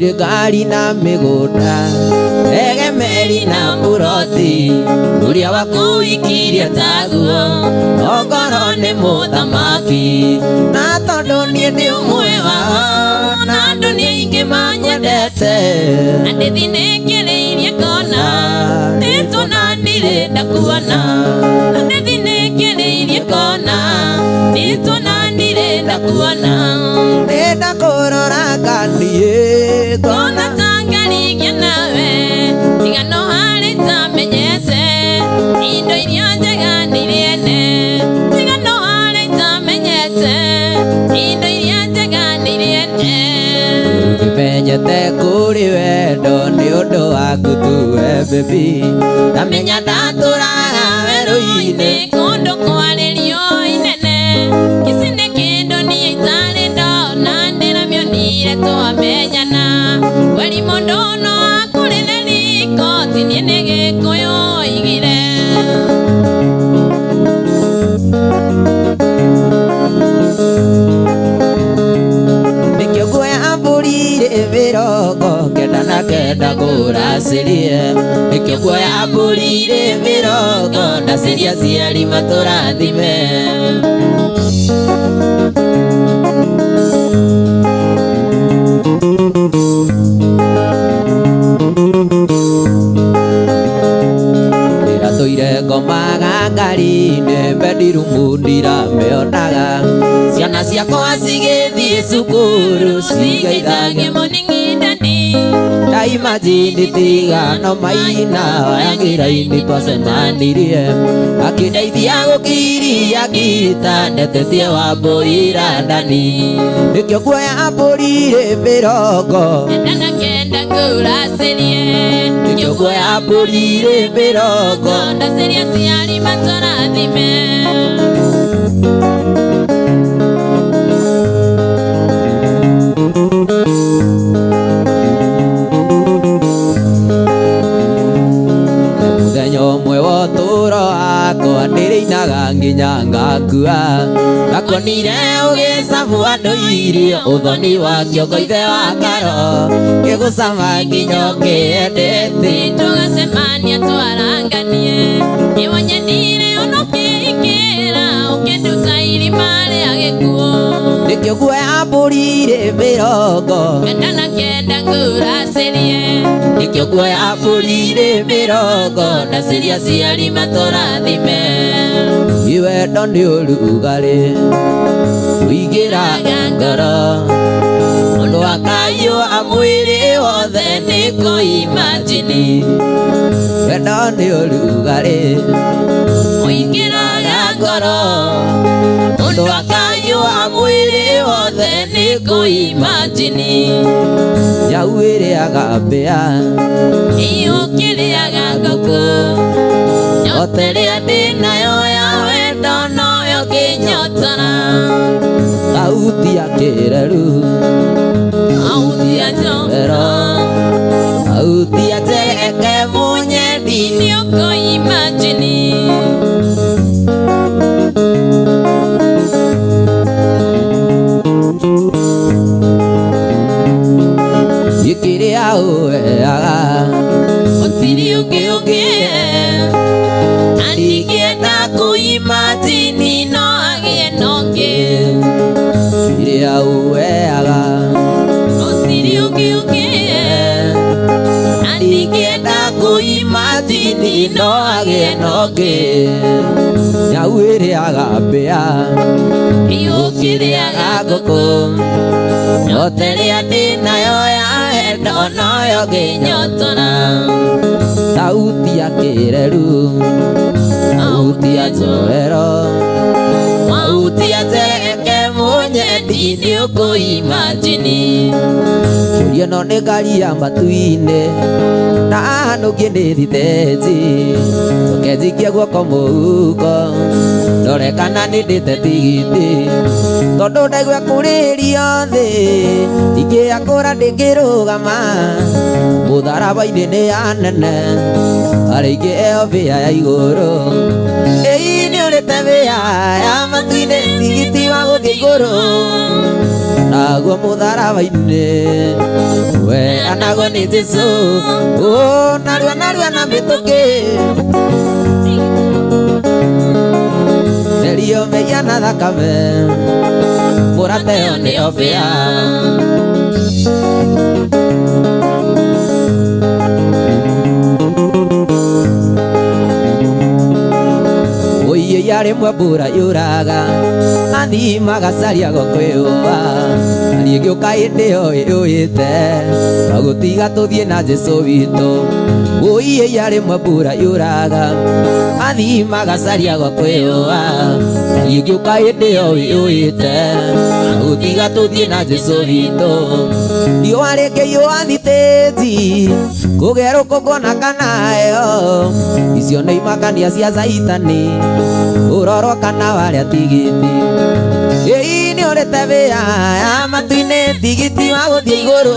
Gũtirĩ ngari na mĩgũnda, ndege meri na mburoti, ũrĩa wakũhikirie taguo, ongorwo nĩ mũthamaki. Na tondũ niĩ ndĩ ũmwe wao, na andũ nĩ aingĩ manyendete. Na ndĩthinĩkĩrĩirie kona nĩtuonanire ndakuona. Na ndĩthinĩkĩrĩirie kona nĩtuonanire ndakuona. Nĩndakũrora nganiĩ ngona ta ngarigia nawe tiga no harĩ tamenyete indo iria njega nĩ irĩene. Tiga no harĩ tamenyete indo iria njega nĩ irĩene. Ngĩmenyete kũrĩ wendo nĩ ũndũ waku tu we baby, ndamenya ndatũraga werũ-inĩ. Kũndũ kwarĩrio inene kĩci nĩ kĩndũ niĩ itarĩ ndona ndĩramĩonire twamenyana. Weri mũndũ no akũrĩre riko ti niĩ nĩ Gĩkũyũ oigire. Nĩkĩo nguoya mbũri rĩ 99 ngũracĩrie. Nĩkĩo nguoya mbũri rĩ 90 ndacĩria aciari matũrathime. Ndĩratũire ngomaga ngari-inĩ bedroom ndiramĩonaga. Ciana ciakwa cigĩthiĩ cukuru cigeithagia Cigeithagia morning daddy. Ndaimagine tigano maina wayangĩra-inĩ twacemanirie, akĩndeithia gũkiria ngita ndetetie wambũira ndani. Nĩkĩo nguoya mbũri rĩ 99 ngũracĩrie. 90, nĩkĩo nguoya mbũri rĩ 90 ndacĩria aciari matũrathime. Mũthenya ũmwe wa ũtũũro wakwa ndĩrĩinaga nginya ngakua. Ndakuonire ũgĩcabu andũ irio ũthoni wa kĩongo ithe wa karo, ngĩgũcama nginya ũkĩendete. Tũgacemania twaranganie nĩwanyendire ona ũkĩikĩra ũkĩnduta irima rĩa gĩkuũ. Nĩkĩo nguoya mbũri rĩ 99 ngũracĩrie. 90, nĩkĩo nguoya mbũri rĩ 90 ndacĩria aciari matũrathime. Wendo nĩ ũrugarĩ ũingĩraga ngoro, mũndũ akaiyũa mwĩrĩ wothe nĩ kũimagine. Wendo nĩ ũrugarĩ ũingĩraga ngoro, mũndũ akaiyũa mwĩrĩ wothe nĩ kũimagine. Nyau ĩrĩaga mbĩa, Ĩũkĩrĩaga ngũkũ. Nyota ĩrĩa ndĩ nayo ya wendo noyo ngĩnyotora. Thauti ya kĩreru, Thauti ya njoro, thauti ya njeke mũnyendi nĩũkũimagine. Gĩkĩrĩa ũheaga Gũtirĩ ũngĩ ũngĩhe. Na ndingĩenda kũimagine no agĩe na ũngĩ. Kĩrĩa ũheaga Gũtirĩ ũngĩ ũngĩhe. Na ndingĩenda kũimagine no agĩe na ũngĩ. Nyau ĩrĩaga mbĩa, Ĩũkĩrĩaga ngũkũ. Nyota ĩrĩa ndĩ nayo ya wendo noyo ngĩnyotora. Thauti ya kĩreru, thauti ya njohero, Thauti ya njeke mũnyendi nĩũkũimagine. Kũria no nĩ ngari ya matu-inĩ, na hanũkie nĩ thitĩnji. Njoke njikie guoko mũhuko, ndore kana nĩ ndĩte tigiti. Tondũ ndaigua kũrĩrio thĩ, ingĩakũra ndĩngĩrũgama. Mũtharaba-inĩ nĩ anene, arĩa aingĩ eo mbĩa ya igũrũ. Ĩi nĩũrĩte mbĩa ya matu-inĩ, tigiti wa gũthiĩ igũrũ. Naguo mũtharaba-inĩ we anagwo nĩ Jesũ oh narua narua na mĩtũkĩ Therio mehia na thakame mũrata ĩyo nĩyo bĩa. Oiye rĩmwe mbura yuraga athi magacaria gũkwĩũa ariĩgĩũka hĩndĩ ĩyo ĩũĩte agũtiga tũthiĩ na Jesũ witũ. Oiye rĩmwe mbura yuraga athi magacaria gũkwĩũa ariĩgĩũka hĩndĩ ĩyo ĩũĩte agũtiga tũthiĩ na Jesũ witũ. Riũa rĩngĩhiũha thitĩti kũgĩa rũkũngũ na kana heho icio nĩ imakania cia Caitani ũrorwo kana warĩa tigiti. Ĩĩ nĩ ũrĩte wĩra ya matu-inĩ tigiti wa gũthiĩ igũrũ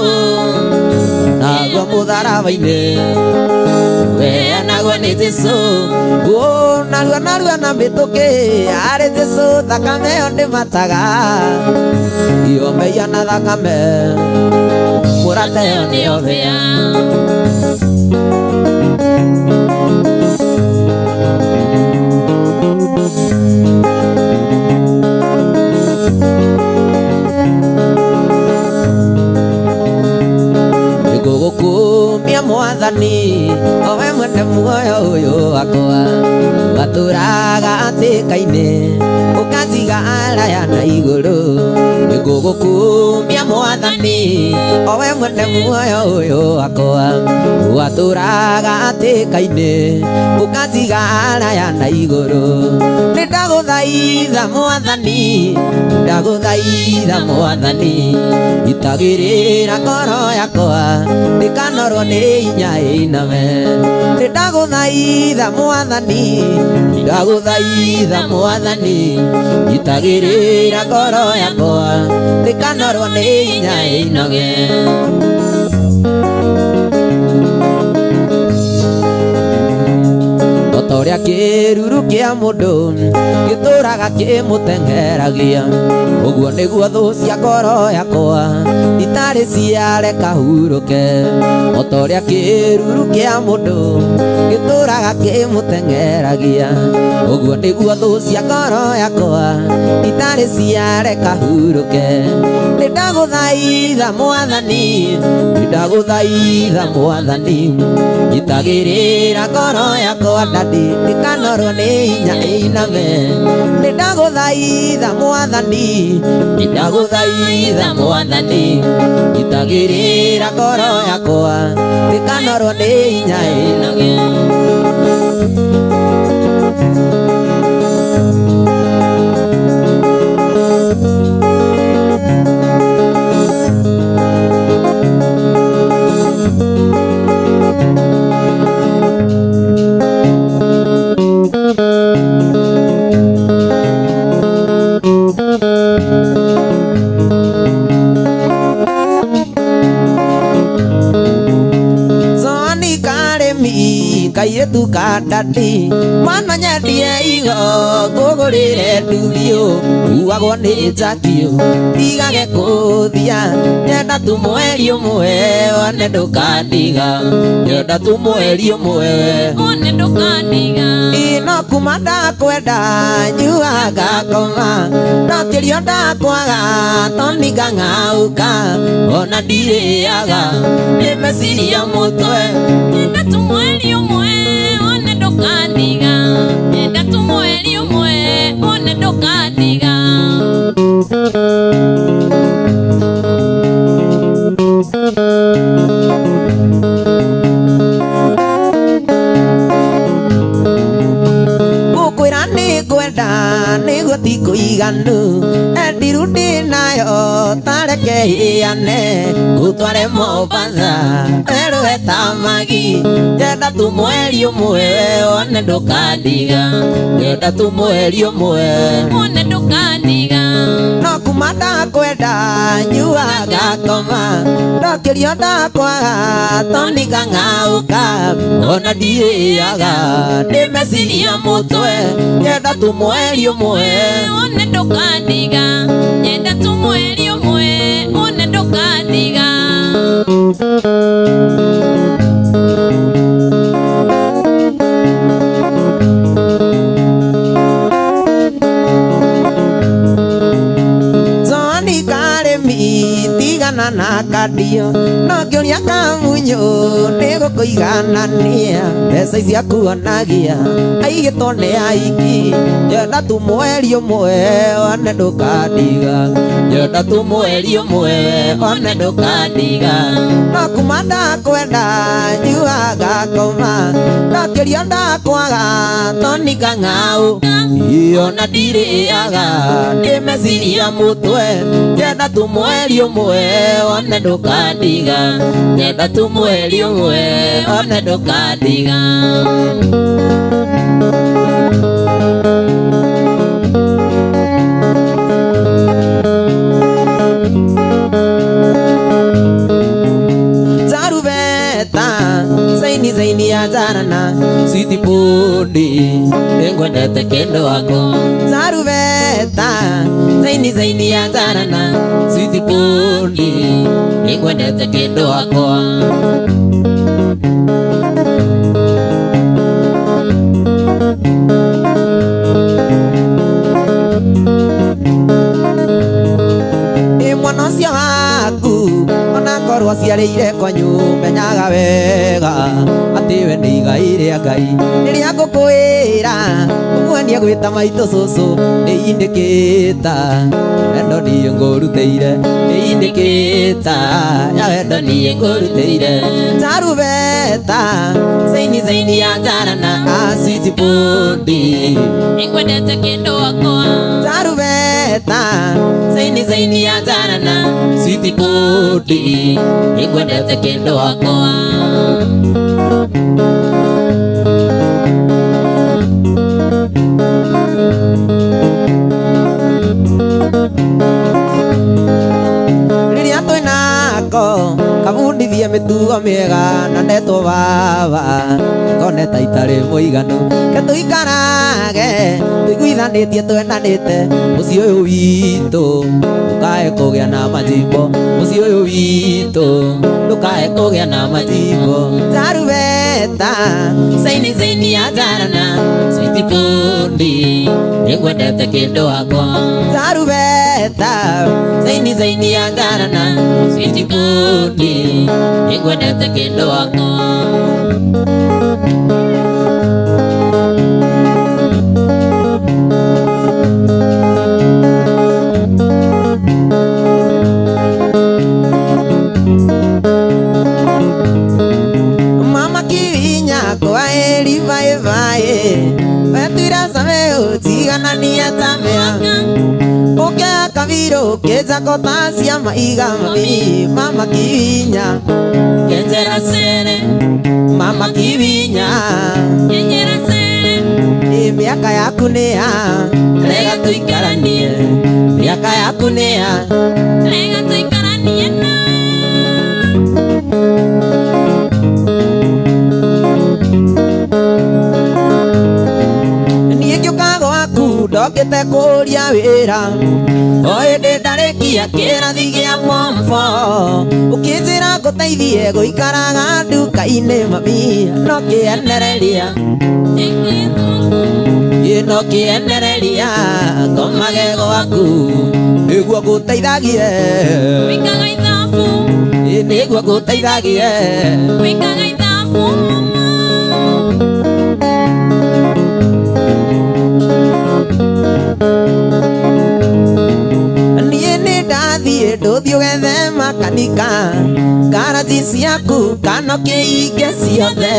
naguo mũtharaba-inĩ we anagwo nĩ Jesũ oh narua narua na mĩtũkĩ arĩ Jesũ thakame ĩyo ndĩmataga iyo mehia na thakame mũrata ĩyo nĩyo bĩa. Nĩngũgũkumia Mwathani owe mwene muoyo ũyũ wakwa watũraga atĩka-inĩ ũkanjiga araya na igũrũ. Nĩngũgũkumia Mwathani owe mwene muoyo ũyũ wakwa watũraga atĩka-inĩ ũkanjiga araya na igũrũ. Nĩndagũthaitha Mwathani ndagũthaitha Mwathani itagĩrĩra ngoro yakwa ndikanorwo nĩ hinya ĩiname. Nĩndagũthaitha Mwathani ndagũthaitha Mwathani itagĩrĩra ngoro yakwa ndikanorwo nĩ hinya ĩinoge. O ta ũrĩa kĩruru kĩa mũndũ gĩtũraga kĩmũteng'eragia ũguo nĩguo thũ cia ngoro yakwa itarĩ ciareka hurũke. O ta ũrĩa kĩruru kĩa mũndũ gĩtũraga kĩmũteng'eragia ũguo nĩguo thũ cia ngoro yakwa itarĩ ciareka hurũke. Nĩndagũthaitha Mwathani nĩndagũthaitha Mwathani itagĩrĩra ngoro yakwa ndadi ndikanorwo nĩ hinya ĩiname. Nĩndagũthaitha Mwathani nĩndagũthaitha Mwathani itagĩrĩra ngoro yakwa ndikanorwo nĩ hinya ĩinoge. Soni karĩmi kairĩtu ka ndadi mwana nyendie igo ngũgũrĩre nduthio uagwo nĩ njakio ndigage kũthia nyenda tu mweri ũmwe one ndũkandiga nyenda tu mweri ũmwe one ndũkandiga. Ino kuma ndakwenda nyuaga ngakoma ndokĩrio ndakwaga toni ngang'aũka ona ndirĩaga nĩ meciria mũtwe. Nyenda tu mweri ũmwe one ndũkandiga nyenda tu mweri ũmwe one ndũkandiga. Ngũkwĩra nĩngwenda nĩguo ti kũiganu endiru ndĩnayo tareke ĩane ngũtware Mombasa werũhe ta magi nyenda tu mweri ũmwe one ndũkandiga nyenda tu mweri ũmwe one ndũkandiga. No kuma ndakwenda nyuaga ngakoma ndokĩrio ndakwaga toni ngang'aũka ona ndirĩaga nĩ meciria mũtwe nyenda tu mweri ũmwe one ndũkandiga nyenda tu mweri ũmwe Mami tigana na kadio no ngĩũria kamunyũ nĩgũkũiganania mbeca ici akuonagia aigĩtwo nĩ aiki nyenda tu mweri ũmwe one ndũkandiga nyenda tu mweri ũmwe one ndũkandiga no kuma ndakwenda nyuaga ngoma ndokĩrio ndakwaga toni kang'au ona ndirĩaga nĩ meciria mũtwe nyenda tu mweri ũmwe one ndũkandiga nyenda tu mweri ũmwe one ndũkandiga. Zarubeta zaini zaini ya zarana switi pundi nĩngwendete kĩndũ wako Zarubeta zaini zaini ya zarana switi pundi nĩngwendete kĩndũ wakwa. Mwana ũcio waku onakorwo aciarĩire kwanyu menyaga wega atĩ we nĩ igai rĩa Ngai rĩrĩa ngũkwĩra ũmwe gwĩta maitũ cũcũ nĩ indĩkĩta wendo niĩ ngũrutĩire nĩ indĩkĩta ya wendo niĩ ngũrutĩire Zarubeta zaini zaini ya njarana aswiti pundi nĩngwendete kĩndũ wakwa Zarubeta zaini zaini ya njarana switi pundi nĩngwendete kĩndũ wakwa. Rĩrĩa twĩnako kabundithie mĩtugo mĩega na ndetwo baba ngone ta itarĩ mũiganu ke tũikarage tũiguithanĩtie twendanĩte mũciĩ ũyũ witũ ndũkae kũgĩa na majimbo mũciĩ ũyũ witũ ndũkae kũgĩa na majimbo Zarubeta zaini zaini ya njarana switi pundi nĩngwendete kĩndũ wakwa Zarubeta zaini zaini ya njarana switi pundi nĩngwendete kĩndũ wakwa. Mama kivinya kwa eri vae vae wetwira same utiganania tamea uke kabiro keza kotasia maiga mami mama kivinya Kenjera sere mama kivinya kenjera sere miaka yaku nĩ ya rega tuikaranie miaka yaku nĩ ya rega tuikaranie na. Niĩ ngĩũka gwaku ndokĩte kũũria wĩra o hĩndĩ ndarĩkia kĩrathi gĩa form four ũkĩnjĩra ngũteithie gũikaraga nduka-inĩ mami no kĩenereria no kĩenereria ngomage gwaku nĩguo ngũteithagie Wĩkaga ithabu nĩguo ngũteithagie wĩkaga ithabu mama. Niĩ nĩ ndathiĩ ndũthiĩ ũgethe makanika ngaraji ciaku kana kĩinge ciothe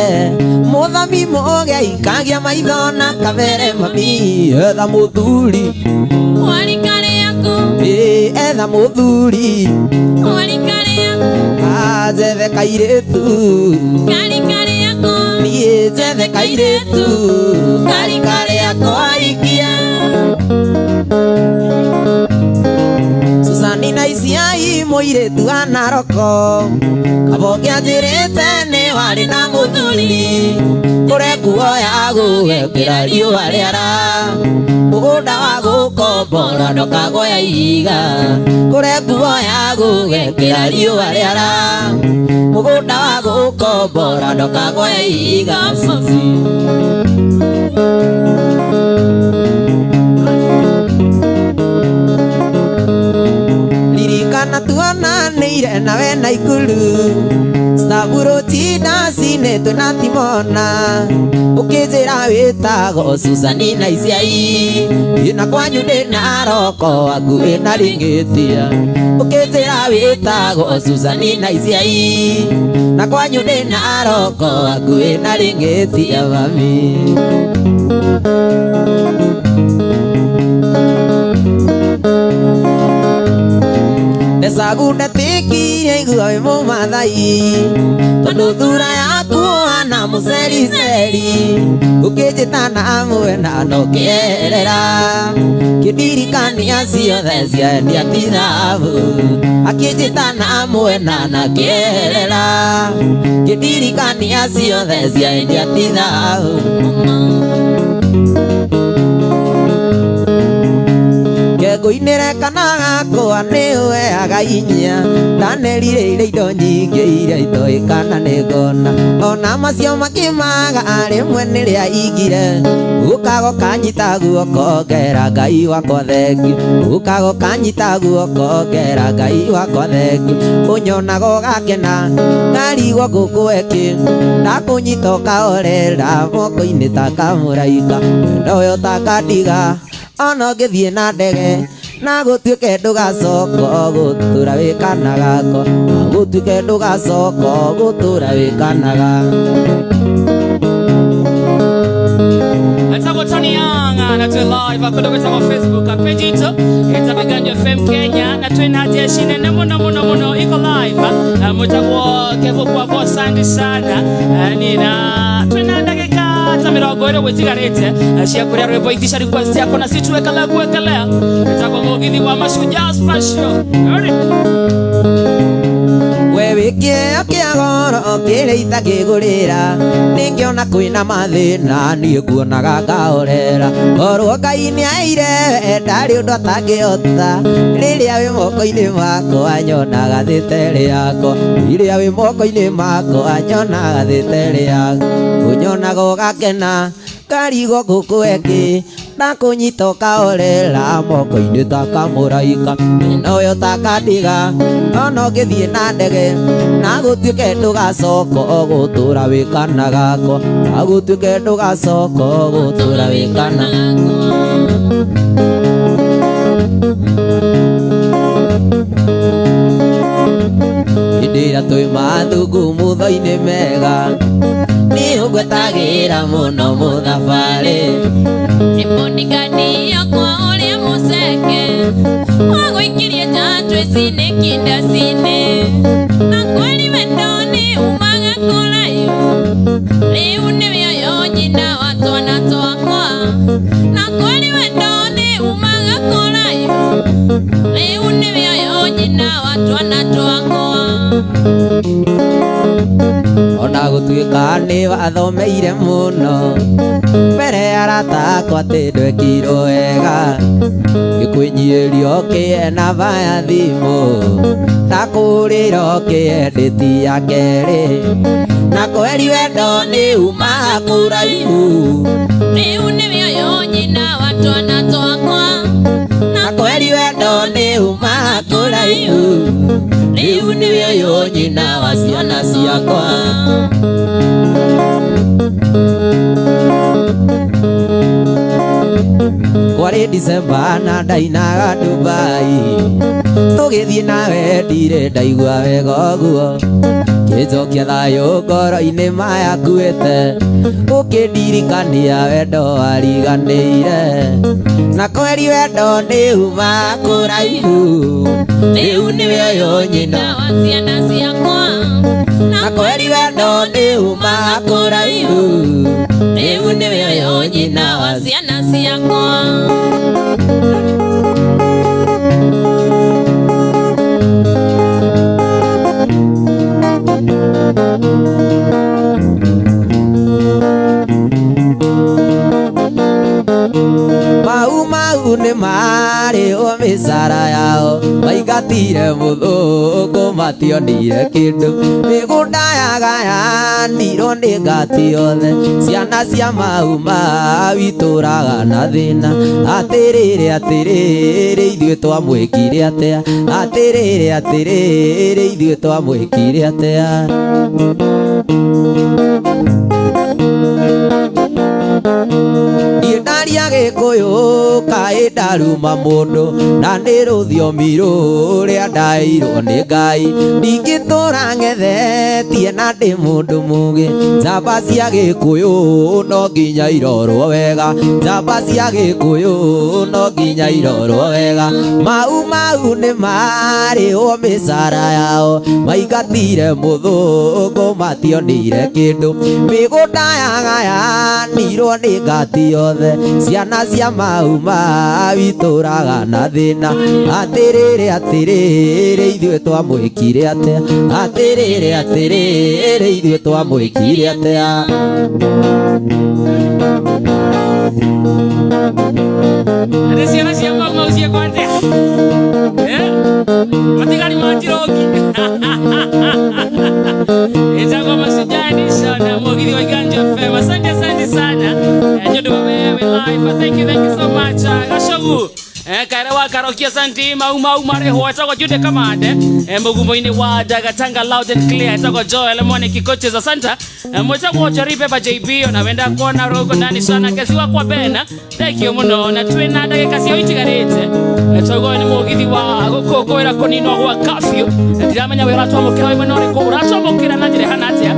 mũthami mũgei kagĩa maitho na kabere mami etha mũthuri Warika rĩaku etha mũthuri warika rĩaku njethe kairĩtu karika rĩaku niĩ njethe kairĩtu karika rĩakwa ikia Susani na Isiai mũirĩtu wa Naroko Kaboke anjĩrĩte nĩ warĩ na mũthuri kũre nguo ya gũgekĩra riũa rĩara mũgũnda wa gũkombora ndũkagoya ihiga kũre nguo ya gũgekĩra riũa rĩara mũgũnda wa gũkombora ndũkagoya ihiga Susi. Ririkana Ndirikana tuonanĩire nawe na ikuru Saburoti na cine twĩna Timona Ũkĩnjĩra wĩtagwo Susani na Iciai Na kwanyu ndĩ roko hakuhĩ na Ringĩtia Ũkĩnjĩra wĩtagwo Susani na Iciai Na kwanyu ndĩ roko hakuhĩ na Ringĩtia mami. Ndecagundetikirie igua wĩ mũmathai Tondũ thura yaku ũhana mũcericeri Ũkĩnjĩta na mwena no kĩerera Kĩndirikania ciothe ciendia ti thabu Akĩnjĩta na mwena na kĩerera Kĩndirikania ciothe ciendia ti thabu Kengũinĩre kana gakwa nĩ ũheaga inya Ndanerirĩire indo nyingĩ iria itoĩ kana nĩ ngona Ona macio makimaga rĩmwe nĩrĩa ingire Ũkaga ũkanyita guoko ngera Ngai wakwa thengiũ Ũkaga ũkanyita guoko ngera Ngai wakwa thengiũ Ũnyonaga ũgakena ngarigwo ngũkũhe Ndakũnyita ũkahorera moko-inĩ ta kamũraika Wendo ũyũ ta kandiga ona ũngĩthiĩ na ndege na gũtuĩke ndũgacoka gũtũra wĩ kana gakwa na gũtuĩke ndũgacoka gũtũra wĩ kana Etagwo Tony Young na twĩ live kũndũ gwĩtagwo Facebook page itũ ĩtagwo Iganjo FM Kenya na twĩna jeshi nene mũno mũno mũno iko live mwĩtagwo Kevo Kwavo asante sana nina twĩna ndagĩka ta mĩrongo ĩrĩ gwĩtigarĩte cia kũrĩa rwĩmbo itisha request yako na situwekelea kuwekelea ĩtagwo mũgithi wa Mashujaa Special. Ready? We wĩ kĩheo kĩa goro kĩrĩa itangĩgũrĩra nĩngĩona kwĩna mathĩna niĩ nguonaga ngahorera korwo Ngai nĩaheire ndarĩ ũndũ atangĩhota rĩrĩa wĩ moko-inĩ makwa nyonaga thĩ terĩ yakwa rĩrĩa wĩ moko-inĩ makwa nyonaga thĩ terĩ yakwa ũnyonaga ũgakena ngarigwo ngũkũhe kĩ ndakũnyita ũkahorera moko-inĩ ta kamũraika mwena ũyũ ta kandiga ona ũngĩthiĩ na ndege na gũtuĩke ndũgacoka gũtũra wĩ kana gakwa na gũtuĩke ndũgacoka gũtũra wĩ kana hĩndĩ ĩrĩa twĩ mathungumutho-inĩ mega nĩ ũngwetagĩra mũno mũthabarĩ Nĩ bodyguard yakwa ũrĩa mũceke wagũikirie nja twĩcine kĩndacinĩ na kweli wendo nĩ umaga kũraihu rĩu nĩwe ũyũ nyina wa twana twakwa na kweli wendo nĩ umaga kũraihu rĩu nĩwe ũyũ nyina wa twana twakwa. Ona gũtuĩka nĩ wathomeire mũno mbere ya arata akwa atĩ ndwekirwo wega ngĩkwĩnyiĩria ũkĩe namba ya thimũ ndakũrĩra ũkĩendĩti ya kerĩ na kweri wendo nĩ umaga kũraihu Rĩu nĩwe ũyũ nyina wa twana twakwa na kweri wendo nĩ umaga kũraihu rĩu nĩwe ũyũ nyina wa ciana ciakwa. Kwarĩ December na ndainaga Dubai tũgĩthiĩ nawe ndirĩ ndaigua wega ũguo kĩnjokia thayũ ngoro-inĩ maya nguĩte ũkĩndirikania wendo wariganĩire na kweri wendo nĩ umaga kũraihu rĩu nĩwe ũyũ nyina wa ciana ciakwa na kweri wendo nĩ umaga kũraihu rĩu nĩwe ũyũ nyina wa ciana ciakwa. Mau mau nĩ marĩhwo mĩcara yao maingatire mũthũngũ mationire kĩndũ mĩgũnda yagayanirwo nĩ ngati yothe ciana cia mau mau itũraga na thĩna atĩrĩrĩ atĩrĩrĩ ithuĩ twamwĩkire atĩa atĩrĩrĩ atĩrĩrĩ ithuĩ twamwĩkire atĩa niĩ ndaria gĩkũyũ kaĩ ndaruma mũndũ na nĩ rũthiomi rũrĩa ndaheirwo nĩ Ngai ndingĩtũra ng'ethetie na ndĩ mũndũ mũgĩ njamba cia gĩkũyũ no nginya irorwo wega njamba cia gĩkũyũ no nginya irorwo wega mau mau nĩ marĩhwo mĩcara yao maingatire mũthũngũ mationire kĩndũ mĩgũnda yagayanirwo nĩ ngati yothe ciana cia mau mau itũraga na thĩna atĩrĩrĩ atĩrĩrĩ ithuĩ twamwĩkire atĩa atĩrĩrĩ atĩrĩrĩ ithuĩ twamwĩkire atĩa Atĩ ciana cia mau mau ciĩkwo atĩa? Eh? Matigari ma Njirogi. Ĩtagwo Mashujaa Edition na mũgithi wa Iganjo FM. Asante asante sana. Nĩ ũndũ wa wewe live. Thank you so much. Gacogu. Kaere wa Karoki asante mau mau marĩhwo etagwo Jude Kamande. Mũgumo-inĩ wa Dagatanga loud and clear etagwo Joel Mwene Kikoches asante. Mwĩtagwo Njeri Beba JB ona wenda kuona rogo ndani sana kesi wakwa Bena. Thank you mũno na twĩna ndagĩka cio itigarĩte. Twaigua nĩ mũgithi wa gũkũngũĩra kũninwo gwa curfew. Ndiramenya wĩra ũratwamũkĩra wĩ mwena ũrĩkũ ũratwamũkĩra na njĩra ĩhana atĩa.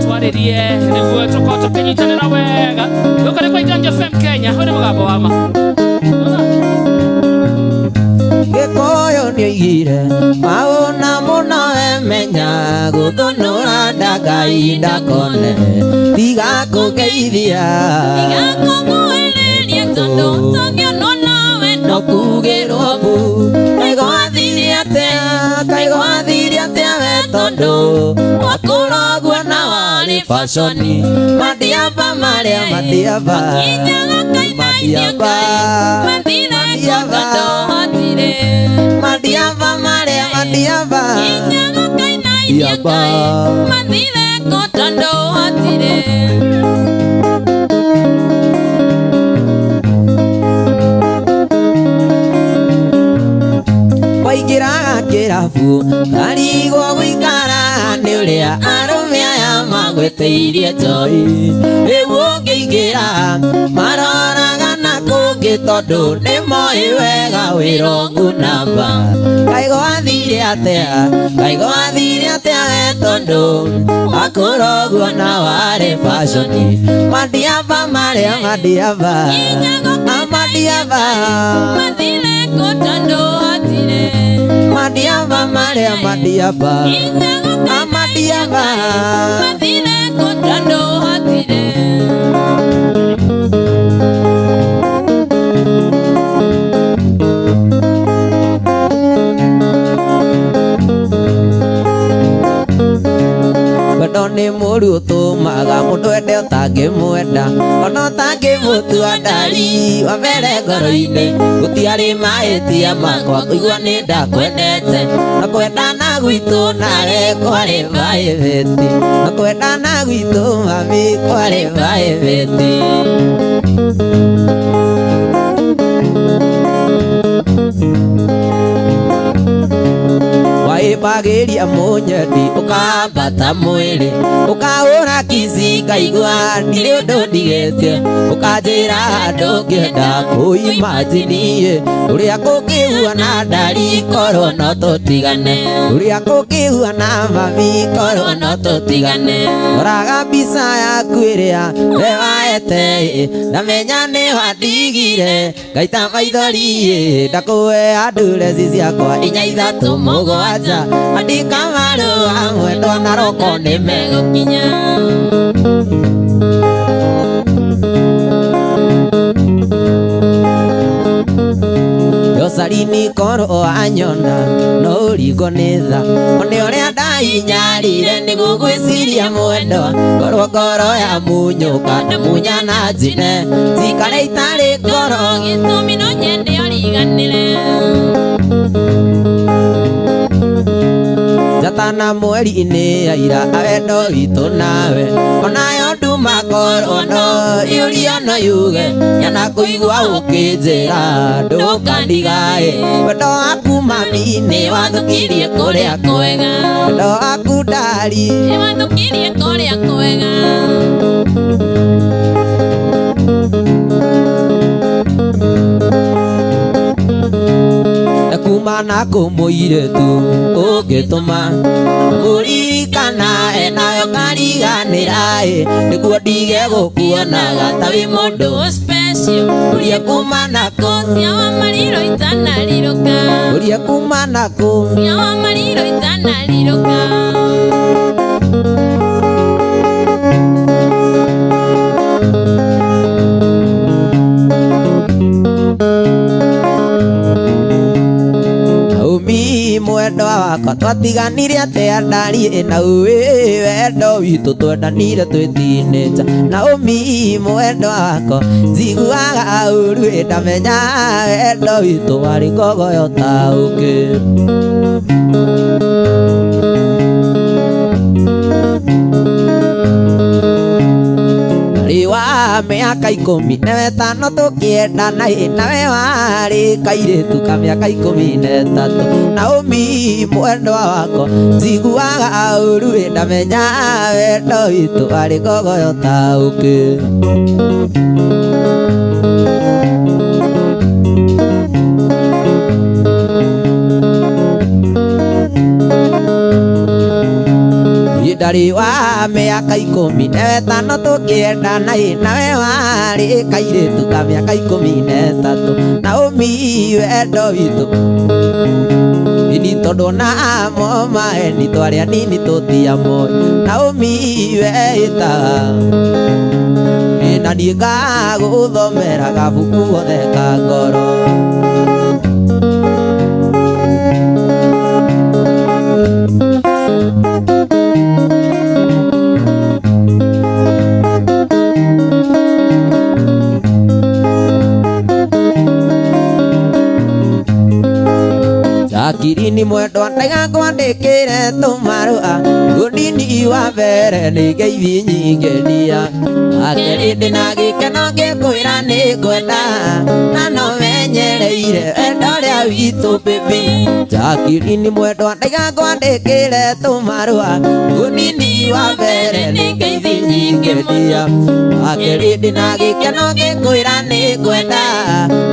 Twarĩrie nĩguo tũkorwo tũkĩnyitanĩra wega. Gũkũ nĩ kwa Iganjo FM Kenya, ũyũ nĩ mũgambo wa ma. Gĩkũyũ nĩoigire maũna mũno emenya gũthũnũra ndakai ndakone tiga kũgeithia Igakũguhĩrĩria tondũ tũngĩonwo nawe no kugĩrwo mbu kaigwathire atĩa kaigwathire atĩa we tondũ wakũra ũguo na warĩ baconi madiaba marĩa madiaba Kinyaga kainainio madiaba Ngai mathire kũ tondũ hatirĩ madiaba marĩa madiaba Kinyaga kainainio Ngai mathire kũ tondũ hatirĩ waingĩraga kĩrabu karigwo gũikara nĩ ũrĩa arũme aya magwĩtĩirie njoi rĩu ũngĩingĩra maroraga na kũngĩ tondũ nĩ moĩ wega wĩrongu namba kaigwathire atĩa kaigwathire atĩa we tondũ wakũra ũguo na warĩ baconi madiaba marĩa madiaba Kinyaga amadiaba mathire kũ tondũ hatirĩ madiaba marĩa madiaba Kinyaga amadiaba mathire kũ tondũ hatirĩ wendo nĩ mũru ũtũmaga mũndũ ende ũtangĩmwenda ona ũtangĩmũtua ndari wa mbere ngoro-inĩ gũtiarĩ mahĩtia makwa kũigua nĩ ndakwendete na kwendana gwitũ nawe kwarĩ maĩbĩti na kwendana gwitũ mami kwarĩ maĩbĩti waĩmbagĩria mũnyendi ũkambata mwĩrĩ ũkahũra kici ngaigua ndirĩ ũndũ ndigĩtie ũkanjĩra ndũngĩenda kũimajiniĩ ũrĩa kũngĩhuana ndari korwo no tũtigane ũrĩa kũngĩhuana mami korwo no tũtigane roraga mbica yaku ĩrĩa we waete ndamenya nĩ wandigire ngaita maithori ndakũhe andureci ciakwa inya ithatũ mũgwanja andĩka marũa mwendwa na roko nĩ megũkinya Josalini korwo anyona no ũringwo nĩ tha one ũrĩa ndainyarire nĩguo gwĩciria mwendwa korwo ngoro ya munyũka ndamunya na njine njikare itarĩ ngoro gĩtũmi no nyende ũriganĩre Njata na mweri-inĩ aira awendo witũ nawe. Onayo nduma korwo no yũria no yuge nyana kũigua ũkĩnjĩra ndũkandigae. Wendo waku mami nĩ wathũkirie kũrĩa kwega. Wendo waku ndari nĩ wathũkirie kũrĩa kwega. Kuma na kũmũirĩtu ũngĩtũma kũririkana enayo kariganĩra ĩ nĩguo ndige gũkuonaga ta wĩ mũndũ special. Ũria kuma nakũ Cia wa mariro itanarirũka. Ũria kuma nakũ Cia wa mariro itanarirũka. Naomi mwendwa wakwa twatiganire atĩa ndariĩ na uĩ wendo witũ twendanire twĩ teenager. Naomi mwendwa wakwa njiguaga ũru ĩ ndamenya wendo witũ warĩ ngogoyo ta ũkĩ. Ndarĩ wa mĩaka 15 tũkĩendana ĩ nawe warĩ kairĩtu ka mĩaka 13. Naomi mwendwa wakwa njiguaga ũru ĩ ndamenya wendo witũ warĩ ngogoyo ta ũkĩ. Ndarĩ wa mĩaka 15 tũkĩendana ĩ nawe warĩ kairĩtu ka mĩaka 13. Naomi wendo witũ ini tondũ na mo maeni twarĩ anini tũtiamoĩ. Naomi weĩtaga na niĩ ngagũthomera gabuku gothe ka ngoro. Jakirini mwendwa ndaiga ngwandĩkĩre tũmarũa ũnini wa mbere nĩ ngeithi nyingĩnia. Akerĩ ndĩna gĩkeno ngĩkwĩra nĩ ngwenda na no menyereire wendo ũrĩa witũ baby. Jakirini mwendwa ndaiga ngwandĩkĩre tũmarũa ũnini wa mbere nĩ ngeithi nyingĩnia. Akerĩ ndĩna gĩkeno ngĩkwĩra nĩ ngwenda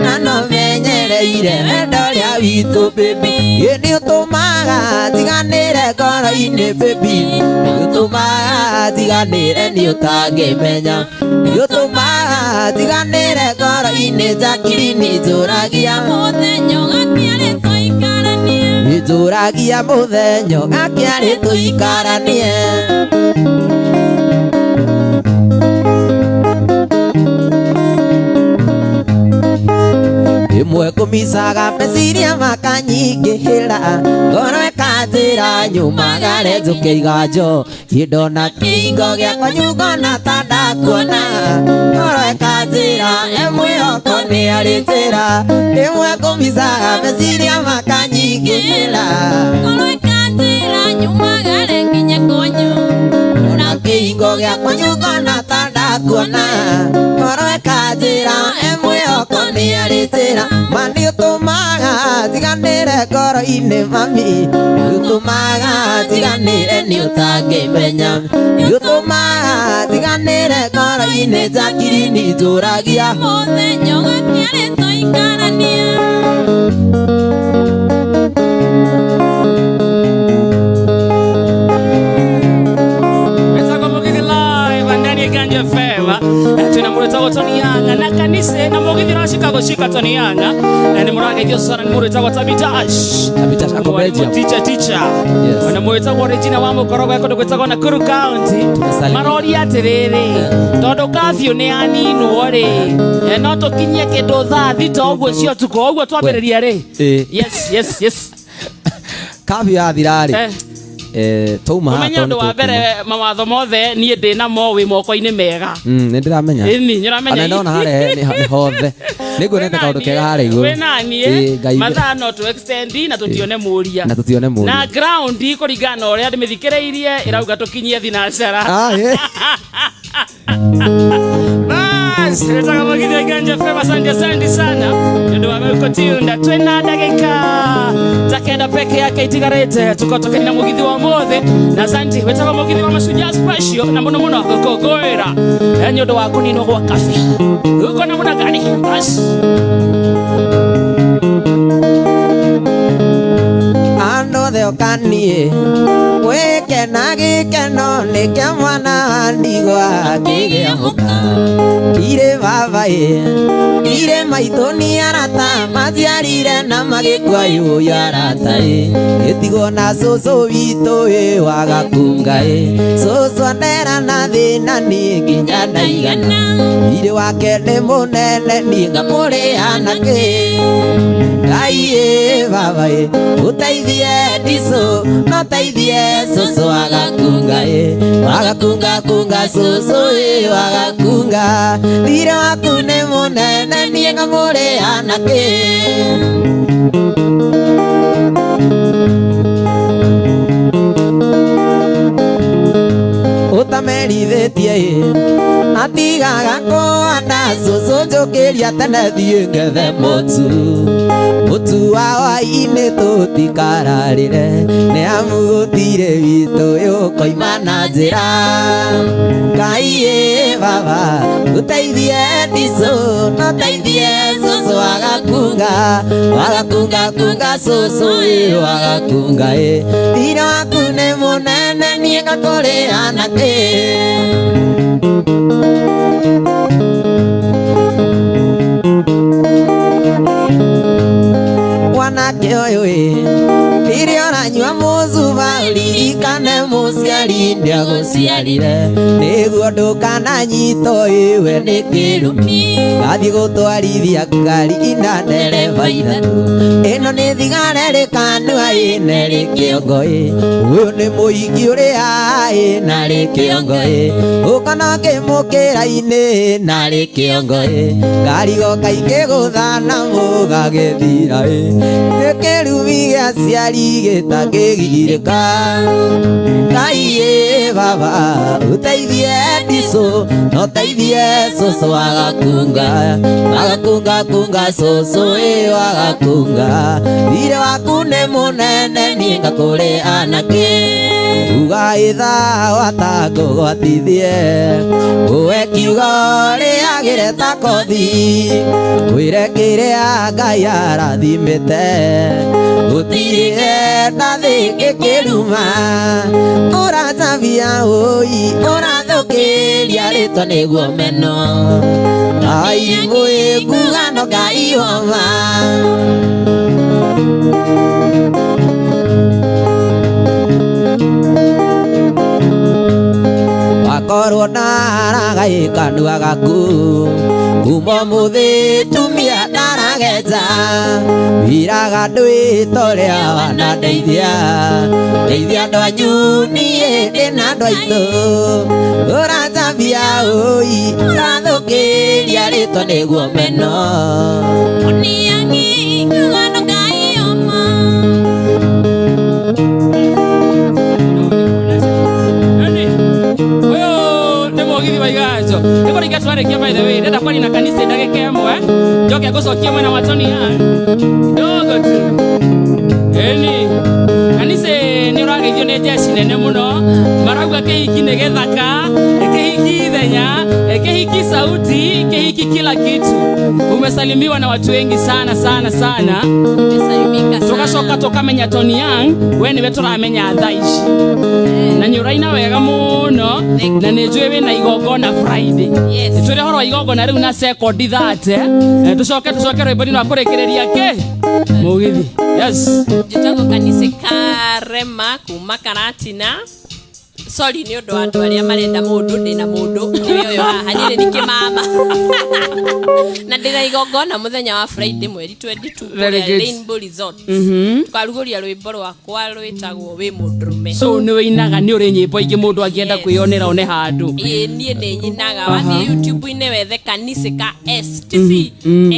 na no menyereire wendo ũrĩa witũ baby. Ĩ nĩ ũtũmaga njiganĩre ngoro-inĩ baby. Nĩ ũtũmaga njiganĩre nĩ ũtangĩmenya. Nĩ ũtũmaga njiganĩre ngoro-inĩ Jakirini njũragia mũthenya ũgakĩarĩ tũikaranie. Njũragia mũthenya ũgakĩarĩ tũikaranie. Ĩmwe kũmicaga meciria makanyingĩhĩra ngoro ĩkanjĩra nyumagare njũke iganjo kĩndona kĩingo gĩakwa nyungona ta ndakuona ngoro ĩkanjĩra ĩmwĩhoko nĩ arĩ njĩra. Ĩmwe kũmicaga meciria makanyingĩhĩra ngoro ĩkanjĩra nyumagare nginye kwanyu na kĩingo gĩakwa nyungona ta ndakuona ngoro ĩkanjĩra ĩmwĩhoko nĩ arĩ njĩra. Ma nĩ ũtũmaga njiganĩre ngoro-inĩ mami. Nĩ ũtũmaga njiganĩre nĩ ũtangĩmenya. Nĩ ũtũmaga njiganĩre ngoro-inĩ Jakirini njũragia mũthenya ũgakĩarĩ tũikaranie. Ganja FM tuna mureta Tony Yanga na kanise na mugithi ra Chicago shika Tony Yanga na ni murage sana ni mureta wa Tabitash Tabitash ako Belgium teacher yes. Na mureta wa Regina wa mukorogo yako ndugwetagwo na Nakuru County marori atiriri tondu kafyu ni aninwo ri no tukinyie kindu thaa thita uguo cio tuko uguo twambiriria ri. Yes yes yes Kafyu yathira ri Twauma haha Ũmenye tondũ ũndũ wa tũkuma. mbere, mawatho mothe niĩ ndĩ namo wĩ moko-inĩ mega. Nĩ ndĩramenya. Ĩni, nĩũramenya. Ona ndona harĩa nĩ hothe nĩ nguonete kaũndũ kega harĩa igũrũ. Wĩ naniĩ. Ĩĩ, Ngai. Mathaa no tũ extend na tũtione mũria. Na tũtione mũria. Na ground kũringana na ũrĩa ndĩmĩthikĩrĩirie ĩrauga tũkinyie thinacara. Ah, ĩ. Bas, nataka Mugithi wa Iganja FM. Asante, asante sana nĩ ũndũ wa gũkũtiunda. Twĩna ndagĩka ta 9 peke yake itigarĩte tuko tũkĩnina mũgithi wa ũmũthĩ, na asante. Wĩtagwo Mũgithi wa Mashujaa Special, na mũno mũno gũkũngũĩra nĩ ũndũ wa kũninwo gwa curfew. Uko namna gani? Bas. Andũ othe ũkaniĩ gwĩkena, gĩkeno nĩ kĩa mwana wa ndigwa akĩgĩa mũka. Ndirĩ baba ĩ, ndirĩ maitũ, nĩ arata maciarire na magĩkua yũyũ, arata ĩ, gĩtigwo na cũcũ witũ ĩ wagakunga ĩ, cũcũ andera na thĩna niĩ nginya ndaigana, irĩ wake nĩ mũnene, niĩ ngamũrĩha na kĩ? Ngai ĩ, baba ĩ, ũteithie ndicũ no teithie cũcũ agakunga ĩ, wagakunga kunga cũcũ ĩ, wagakunga, thirĩ waku nĩ mũnene, niĩ ngamũrĩha na kĩ? Ũtamerithĩtie ĩ, atigaga kũhanda cũcũ, njũkĩria tene thiĩ ngethe mũtu, mũtu wa hwaĩ-inĩ tũtikararĩre, nĩ amu gũtirĩ witũ yũkoima na njĩra. Ngai ĩ, baba ũteithie ndicũ no teithie cũcũ agakunga, wagakunga kunga cũcũ ĩ, wagakunga ĩ, thirĩ waku nĩ mũnene, niĩ ngakũrĩha na kĩ? Mwanake ũyũ ĩ, rĩrĩa ũranyua mũcuba ũririkane mũciari nĩagũciarire, nĩguo ndũkananyitwo ĩwe nĩ kĩrumi, gathiĩ gũtwarithia ngari ina ndereba ithatũ, ĩno nĩ thigara ĩrĩ kanua ĩna ĩrĩ kĩongo ĩ, ũyũ nĩ mũingĩ ũrĩa ĩna rĩ kĩongo ĩ, ũkona kĩmũkĩra-inĩ na rĩ kĩongo ĩ, ngari goka ikĩgũthana mũgagĩthira ĩ, nĩ kĩrumi gĩa aciari gĩtangĩgirĩka. Ngai ĩ, baba ũteithie ndicũ no teithie cũcũ agakunga, agakunga kunga cũcũ ĩ, agakunga, thirĩ waku nĩ mũnene, niĩ ngakũrĩha na kĩ? Uga ithaa watangũgwatithie ũwe kiugo rĩagĩre ta kothi, wĩre kĩrĩa Ngai arathimĩte, gũtirĩ ndathĩ gĩkĩruma, ũracabia ũi ũrathũkĩria rĩtwa nĩguo meno airimũ ĩ, ngugano Ngai wama. Wakorwo ndaragai kanua gaku kuma mũthĩ, tumia ndaragenja, wiraga ndwĩtoria wanandeithia, ndeithia andũ anyu, niĩ ndĩna andũ aitũ, ũracambia ũi ũrathũkĩria rĩtwa nĩguo meno. Oniangi ngano Ngai oma. Yaani, ũyũ nĩ mũgithi wa Iganjo. Nĩ kũringa twarĩkia. By the way, ndenda kwaria na kanitha ndagĩka 1, njoke ngũcokie mwena wa Tony Young kidogo tu. Ĩni kanitha nĩ ũrageithio nĩ jeshi nene mũno, marauga kĩhiki nĩ gĩthaka, kĩhiki ithenya, kĩhiki sauti, kĩhiki kila kitu. Umesalimiwa na watu wengi sana sana sana. Nimesalimika sana. Tugacoka tukamenya Tony Young, we niwe tũramenya thaa ici, na nĩ ũraina wega mũno, na nĩ njũĩ wĩna igongona Friday. Yes. Twĩre ũhoro wa igongona rĩu na sekondi 30, tũcoke rwĩmbo-inĩ rwa kũrĩkĩrĩria kĩ mũgithi. Yes. Njĩtagwo Kanisi Karema kuma Karatina. Sorry nĩ ũndũ wa andũ arĩa marenda mũndũ, ndĩna mũndũ nĩwe ũyũ haha, niĩ nĩ kĩmama na ndĩna igongona mũthenya wa Friday mweri 22 Very kũrĩa good. Rainbow Resort. Tũkarugũria rwĩmbo rwakwa rwĩtagwo Wĩ Mũndũrũme. So nĩ wĩinaga, nĩ ũrĩ nyĩmbo ingĩ mũndũ angĩenda Yes. kwĩyonera one handũ? Ĩĩ, niĩ nĩ nyinaga. Wathiĩ YouTube-inĩ wethe Kanisi ka S TC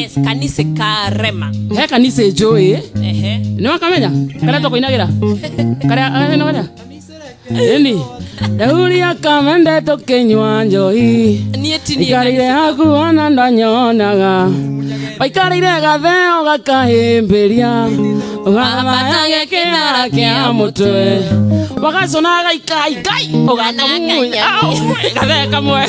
S Kanisi ka Rema. He kanisa njũĩ. Ehe. Nĩ wakamenya karĩa tũkũinagĩra karĩa nĩ karĩa ĩni Dauri akamende tũkĩnyua njohi. Niĩ ti niĩ. Ikarĩire haku ona ndanyonaga, waikarĩire gatheo gakahĩmbĩria ũgathayage kĩara kĩa mũtwe wagacũna gaikai ũgakamunya gathee kamwe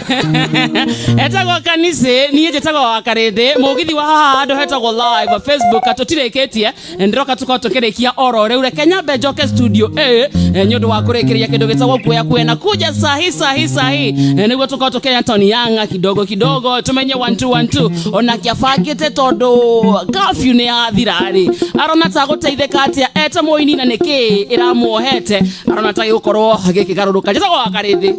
etagwo kanisi. Niĩ njĩtagwo wa Karĩndĩ mũgithi wa haha handũ hetagwo live Facebook. Tũtirĩkĩtie, ndĩroka tũkorwo tũkĩrĩkia oro rĩu. Reke nyambe njoke studio A nĩ ũndũ wa kũrĩkĩrĩria kĩndũ gĩtagwo kuoya kuoya na kuja sahi sahi sahi, nĩguo tũkorwo tũkĩaria Tony Yanga kidogo kidogo, tumenye 1212 ona kĩabangĩte tondũ curfew nĩ yathira rĩ, arona ta gũteithĩka atĩa eta mũini na nĩkĩ ĩramuohete, arona ta gĩgũkorwo gĩkĩgarũrũka. Njĩtagwo wa Karĩndĩ.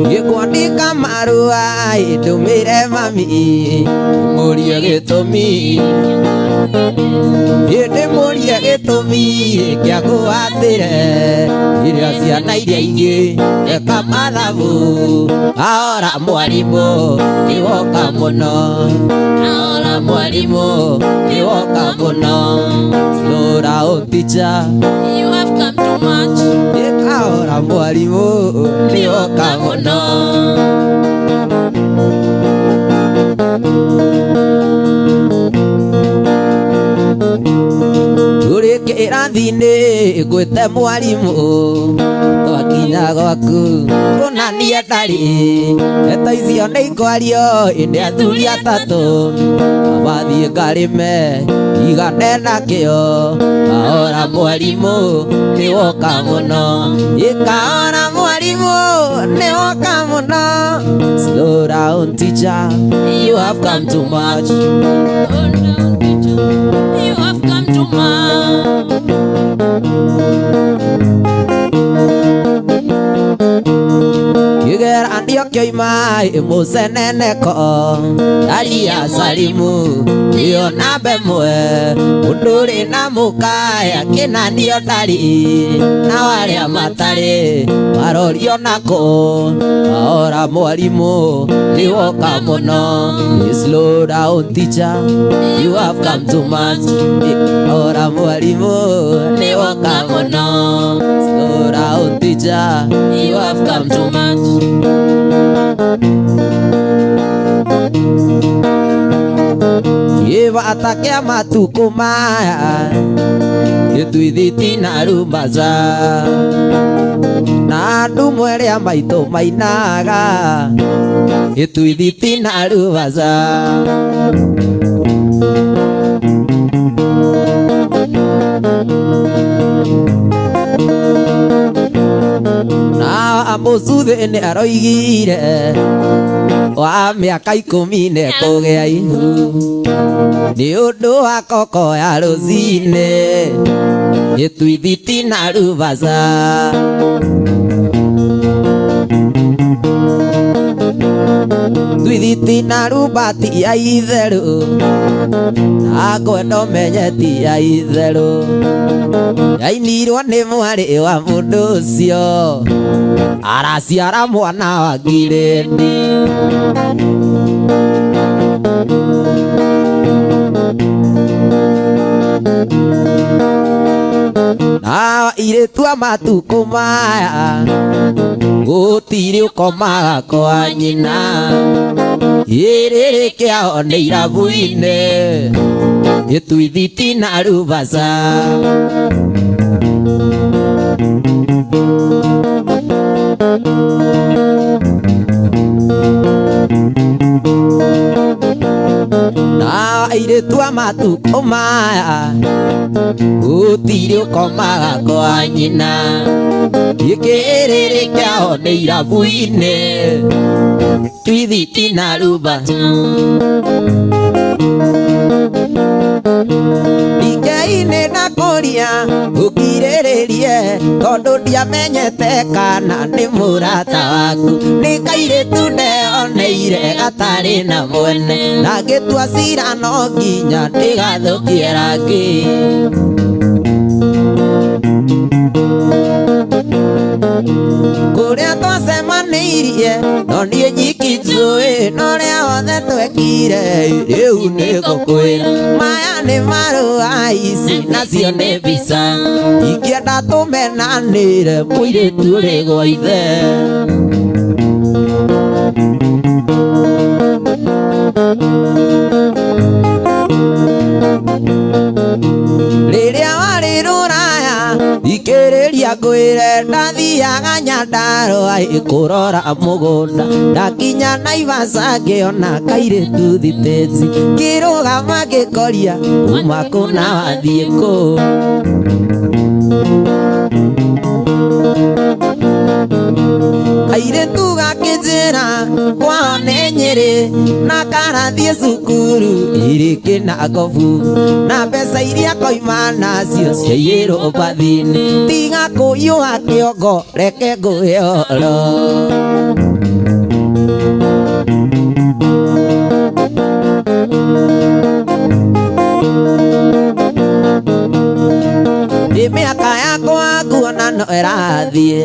Ngĩkwandĩka marũa ndũmĩre mami, mũrie gĩtũmi, ndĩmũrie gĩtũmi kĩa gũatĩre iria ciana iria ingĩ eka mathabu. Aora mwarimũ nĩwoka mũno, aora mwarimũ nĩwoka mũno. Slow down, teacher. You have come too much. Aora mwarimũ nĩwoka mũno. Tũrĩ kĩrathi-inĩ ngwĩte mwarimũ, twakinya gwaku kũnania ndarĩ ndeto icio nĩ ikwario ĩndĩ athuri atatũ abathiĩ ngarĩme igane nakĩo. Kaora mwarimũ nĩwoka mũno, ĩkaora mwarimũ nĩwoka mũno. Slow down, teacher, you have come too much. Oh, down, teacher. You have come too much. Kĩgeranio kĩoima mũceneneko aria salimu ĩyo namba ĩmwe, mũndũ ũrĩ na mũkaya kĩnanio ndarĩ na arĩa matarĩ marorio nako. Aora mwarimũ nĩwoka mũno. Slow down, teacher, you have come too much. Aora mwarimũ nĩwoka mũno. Slow down, teacher, you have come too much. Kĩbata kĩa matukũ maya gĩtuithiti na rumbaca na andũ ĩrĩa maitũ mainaga gĩtuithiti na rumbaca. Na mũcuthĩ nĩ aroigire wa mĩaka 10 nĩ kũgĩa ihu nĩ ũndũ wa koko ya rũcinĩ gĩtuithiti na rumbaca. Twithiti na rumba ti ya itherũ, na ngwenda ũmenye ti ya itherũ, yainirwo nĩ mwarĩ wa mũndũ ũcio araciara mwana wa ngirĩndi. Na airĩtu a matukũ maya gũtirĩ ũkomaga kwa nyina, ĩrĩrĩ kĩao nĩ irabu-inĩ gĩtuithiti na rumbaca. Na Airĩtu a matukũ maya gũtirĩ ũkomaga kwa nyina, gĩkĩrĩrĩ kĩao nĩ irabu-inĩ, twithiti na ruba. Ndikeinĩ ndakũria ũkirĩrĩrie, tondũ ndiamenyete kana nĩ mũrata waku, nĩ kairĩtu ndeoneire gatarĩ na mwene, na ngĩtua cira no nginya ndĩgathũkie rangi. Kũrĩa twacemanĩirie no niĩ nyiki njũĩ, no ũrĩa wothe twekire rĩu nĩ ngũkwĩra. Maya nĩ marũa ici nacio nĩ mbica, ingĩenda tũmenanĩre mũirĩtu ũrĩ gwa ithe. Rĩrĩa warĩ rũraya thikĩrĩria ngwĩre, ndathiaga Nyandarũa ĩkũrora mũgũnda, ndakinya Naivasha ngĩona kairĩtu thitĩnji, ngĩrũgama ngĩkoria uma kũ na wathiĩ kũ. Kairĩtu gakĩnjĩra kwao nĩ Nyĩrĩ, na karathiĩ cukuru ĩrĩ Kĩnangobu, na mbeca iria koima nacio ciaiyĩrwo mbathi-inĩ. Tiga kũiyũa kĩongo reke ngũhe ũhoro. Ĩ mĩaka yakwa nguona no ĩrathiĩ,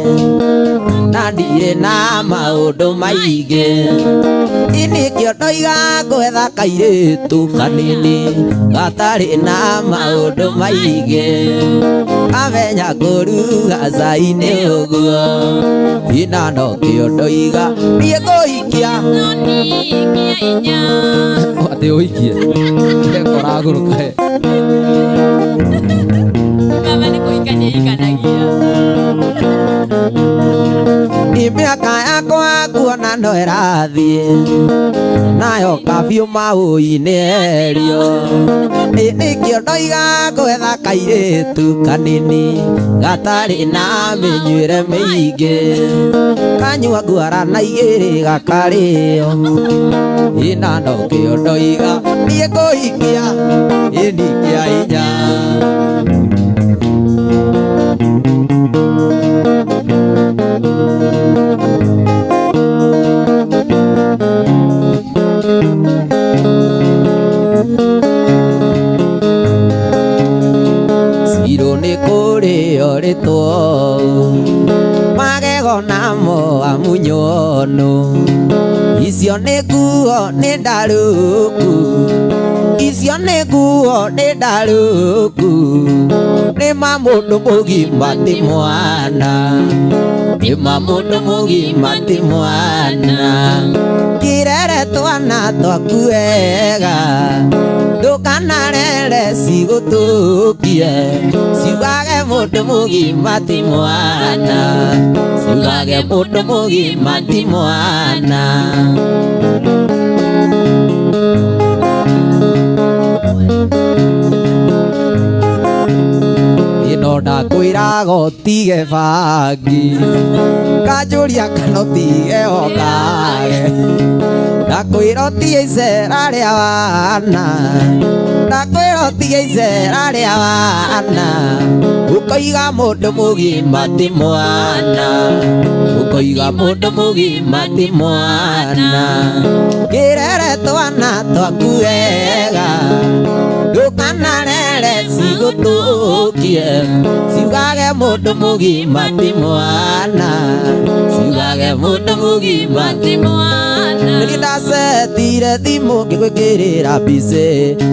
na ndirĩ na maũndũ maingĩ, ĩ nĩkĩo ndoiga ngwetha kairĩtu kanini gatarĩ na maũndũ maingĩ, kamenya kũruga cai nĩ ũguo, ina nokĩo ndoiga niĩ ngũhikia. Atĩ ũhikie ngoragũrũka he. Baba nĩ kũhikania hikanagia. Ĩ mĩaka yakwa nguona no ĩrathiĩ, nayo kabiũ maũi-inĩ erio, ĩ nĩkĩo ndoiga ngwetha kairĩtu kanini gatarĩ na mĩnyuĩre mĩingĩ, kanyua ngwara na igĩrĩ gakarĩo, ina nokĩo ndoiga niĩ ngũhikia ĩni kĩa hinya. Cirũ nĩ kũrĩo rĩtwo magego namo amunywono, icio nĩ nguo nĩ ndarũku, icio nĩ nguo nĩ ndarũku, nĩ ma mũndũ mũgima ti mwana, nĩ ma mũndũ mũgima ti mwana. Kĩrere twana twaku wega, ndũkanarere cigũtũkie, ciugage mũndũ mũgima ti mwana, ciugage mũndũ mũgima ti mwana. Ĩno ndakwĩraga ũtige bangi, kanjũria kana ũtige okage, ndakwĩra ũtige icera rĩa wana, ndakwĩra ũtige icera rĩa wana, ũkoiga mũndũ mũgima ti mwana, ũkoiga mũndũ mũgima ti mwana. Kĩrere twana twaku wega, ndũkanarere cigũtũkie, ciugage mũndũ mũgima ti mwana, ciugage mũndũ mũgima Ti mwana. Nĩ ndacetire thimũ ngĩgwĩkĩrĩra mbici,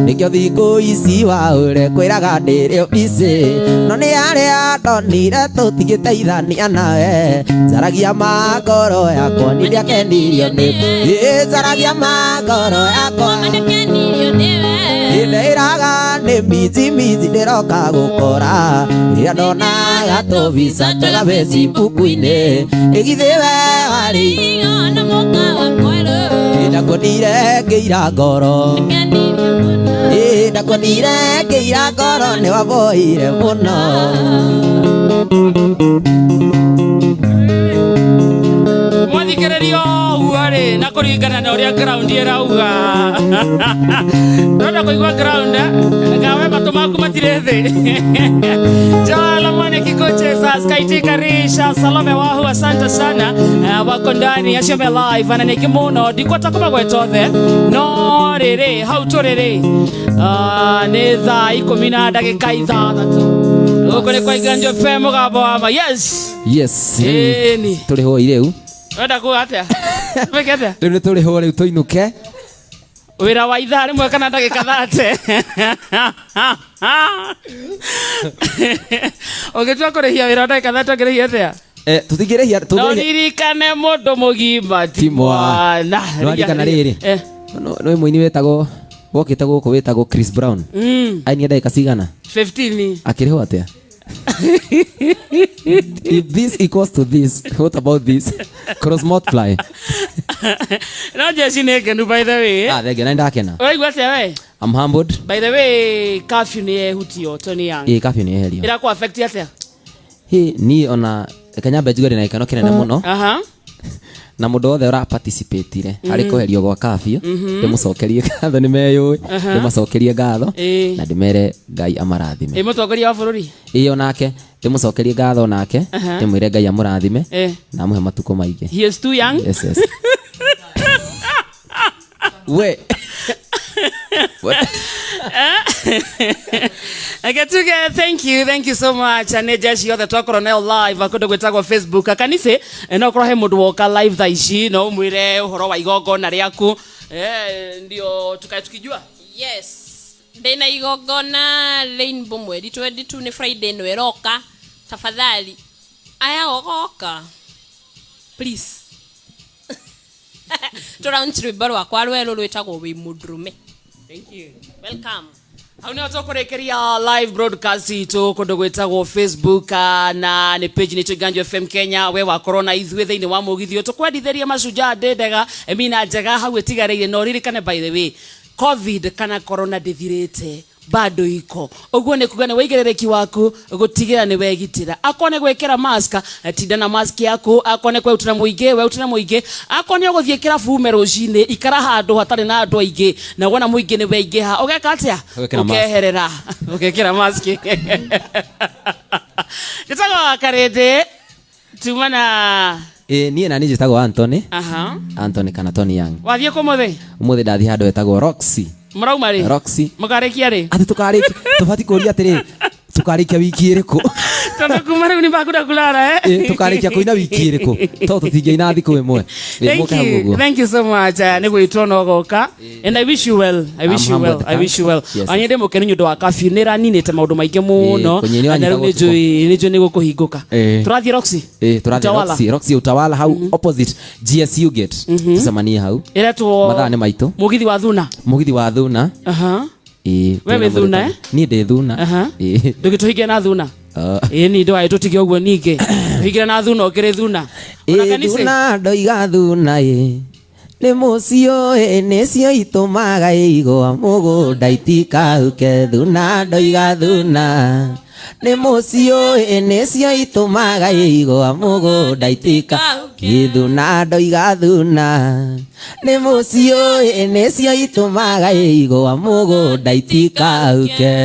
nĩkĩo thikũ ici waũre kwĩraga ndĩrĩ mbici, no nĩ arĩa ndonire tũtigĩteithania nawe, njaragia ma ngoro yakwa nĩ ndiakenirio nĩ, ĩ njaragia ma ngoro yakwa Ndakenirio nĩwe. Ĩndeĩraga nĩ minji minji ndĩroka gũkora rĩrĩa ndonaga tũbica twega Facebook-inĩ ĩgithĩ we warĩ Igona mũka wakwa rũ. Ndakuonire ngĩira ngoro Ndakenirio mũno. Ĩ, ndakuonire ngĩira ngoro nĩ waboire mũno. Mwathikĩrĩria ũguo rĩ na kũringana na ũrĩa ground ĩrauga ndona kũigua ground ngawe matũ maku matirĩ thĩ. Joel Mwane Kikocheza Skaitika Risha Salome Wahu, asante sana. Wako ndani acio me live na nĩngĩ mũno ndikwata kũmagweta othe no rĩrĩ hau tũrĩ rĩ nĩ thaa 16:06 gũkũ nĩ kwa Iganjo FM mũgambo wa ma. Yes. Yes. Ĩni. Tũrĩhwo rĩu. Wenda kuga atĩa? Wĩke atĩa? Rĩu nĩ tũrĩhwo rĩu tũinũke. Wĩra wa ithaa rĩmwe kana ndagĩka 30 ũngĩtua kũrĩhia wĩra wa ndagĩka 30 ũngĩrĩhia atĩa? Tũtingĩrĩhia No tũngĩrĩhia ririkane mũndũ mũgima ti Ti mwana. mwana. Nĩwaririkana rĩrĩ? Eh. Nĩ mũini wĩtagwo wokĩte gũkũ wĩtagwo Chris Brown. Ainia ndagĩka cigana? 15. Akĩrĩhwo atĩa? If this equals to this, what about this? Cross multiply. No jeshi nĩ ngenu by the way. Ah, thengia na ndakena. Ũraigua atĩa we? I'm humbled. By the way, curfew nĩ yehutio Tony Young. Ĩ, curfew nĩ yeherio. Ĩrakũ affect atĩa? Hĩ, niĩ ona reke nyambe njuge ndĩna gĩkeno kĩnene mũno. Aha. Na mũndũ wothe ũraparticipatire harĩ kweherio gwa curfew ndĩmũcokerie ngatho nĩ meyũĩ ndĩmacokerie ngatho Ĩ. na ndĩmere Ngai amarathime. Ĩ, mũtongoria wa bũrũri. Ĩ, onake ndĩmũcokerie ngatho onake ndĩmwĩre Ngai amũrathime Eh. na amũhe matukũ maingĩ. He is too young. Yes, yes. We. What? Reke tuge thank you so much. Nĩ jeshi yothe twakorwo nayo live kũndũ gwĩtagwo Facebook kanitha no korwo he mũndũ woka live thaa ici no ũmwĩre ũhoro wa igongona rĩaku ndio tukae tukijua. Yes, ndĩna igongona Rainbow mweri 22 nĩ Friday ĩno ĩroka. Tafadhali aya ũgoka please tũraunch rwĩmbo rwakwa rwerũ rwĩtagwo wĩ mũndũrũme. Thank you. Welcome. Hau nĩho tũkũrĩkĩria live broadcast itũ kũndũ gwĩtagwo Facebook na nĩ page nĩ Iganjo FM Kenya. We wakorwo na ithuĩ thĩinĩ wa mũgithi ũyũ tũkwendithĩria Mashujaa ndĩ ndega mina njega hau ĩtigarĩire na ũririkane by the way COVID kana corona ndĩthirĩte bado iko ũguo nĩ kuga nĩ wĩigĩrĩrĩki waku gũtigĩra nĩ wegitĩra akorwo nĩ gwĩkĩra mask tinda na mask yaku akorwo nĩ kwĩrutĩra mũingĩ weutĩre mũingĩ akorwo nĩ ũgũthiĩ kĩrabu ume rũcinĩ ikara handũ hatarĩ na andũ aingĩ na wona mũingĩ nĩ weingĩha ũgeka atĩa? Ũgekĩra mask. Ũkeherera ũgekĩra mask. Njĩtagwo Karĩndĩ tuma na Ĩ, niĩ na niĩ njĩtagwo Anthony. Aha. Anthony kana Tony Young. Wathiĩ kũ mũthĩ? Ũmũthĩ ndathiĩ handũ hetagwo Roxy. Mũrauma rĩ? Roxy. Mũkarĩkia rĩ? Atĩ tũkarĩkia tũbatiĩ kũria atĩrĩ tũkarĩkia wiki ĩrĩkũ? Tondũ kuma rĩu nĩ makunda kulala eh? Ĩ, tũkarĩkia kũina wiki ĩrĩkũ tondũ tũtingĩina thikũ ĩmwe. Ĩ, Thank mũke hau you. ũguo. Thank you so much. Nĩ gwĩtwo no goka. And I wish you well. I wish I'm you well. humbled. I wish you well. Yes. Anye ndĩ mũkenu nĩ ũndũ wa curfew nĩ ĩraninĩte maũndũ maingĩ mũno. Ĩ, kũnyinĩ Na rĩu wanyitagwo nĩ njũĩ nĩ gũkũhingũka. Ĩ. Tũrathiĩ Roxy. Ĩ, tũrathiĩ Utawala. Roxy, Roxy Utawala hau opposite GSU gate tũcemanie hau. Ĩretwo Mathaa nĩ maitũ. Mũgithi wa Thuna. Mũgithi wa Thuna. Aha. Ĩ, We wĩ Thuna, eh? Niĩ ndĩ Thuna. Aha. Ĩ. Ndũgĩtũhinge na Thuna. Ah. Ĩ ni ndwaĩ tũtige ũguo ningĩ. Tũhingĩre na Thuna ũkĩrĩ Thuna. Ona Ĩ, kanitha. Thuna ndoiga Thuna ĩ nĩ mũciũ ĩ nĩcio itũmaga igwa mũgũnda itikahuke. Thuna ndoiga Thuna nĩ mũciũ ĩ nĩcio itũmaga igwa mũgũnda itikahuke. Ĩ, Thuna ndoiga Thuna nĩ mũciũ ĩ nĩcio itũmaga igwa mũgũnda itikahuke.